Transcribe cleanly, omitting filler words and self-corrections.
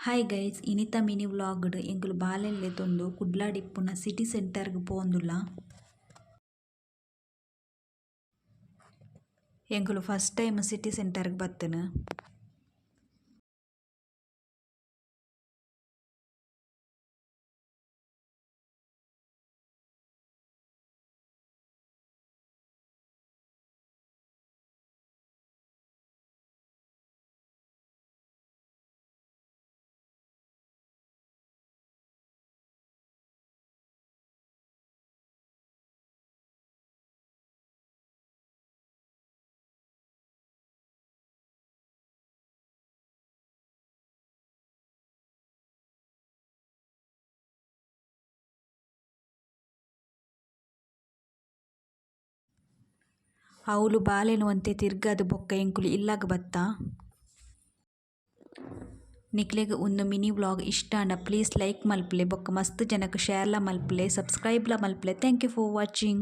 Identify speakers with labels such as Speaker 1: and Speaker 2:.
Speaker 1: Hi guys, ಇನಿತ mini vlog ಡ್ ಎಂಕುಲು ಬಾಲೆನ್ ಲೆತೊಂದು ಕುಡ್ಲಡ್ ಇಪ್ಪುನ ಸಿಟಿ ಸೆಂಟರ್ ಗ್ ಪೋವೊಂದುಲ್ಲ. ಎಂಕುಲು ಫಸ್ಟ್ ಟೈಮ್ ಸಿಟಿ ಸೆಂಟರ್ ಗ್ ಬತ್ತುನು. ಅವ್ಲು ಬಾಲೆನ್ ಒಂತೆ ತಿರ್ಗಾದ್ ಬೊಕ ಎಂಕುಲು ಇಲ್ಲಗ್ ಬತ್ತ. ನಿಕ್ಲೆಗ್ ಉಂದು ಮಿನಿ ವ್ಲೋಗ್ ಇಷ್ಟ ಆಂಡ ಪ್ಲೀಸ್ ಲೈಕ್ ಮಲ್ಪುಲೆ ಬೊಕ ಮಸ್ತ್ ಜನಕ್ ಶೇರ್ ಲ ಮಲ್ಪುಲೆ ಸಬ್ಸ್ಕ್ರೈಬ್ ಲ ಮಲ್ಪುಲೆ thank you for watching.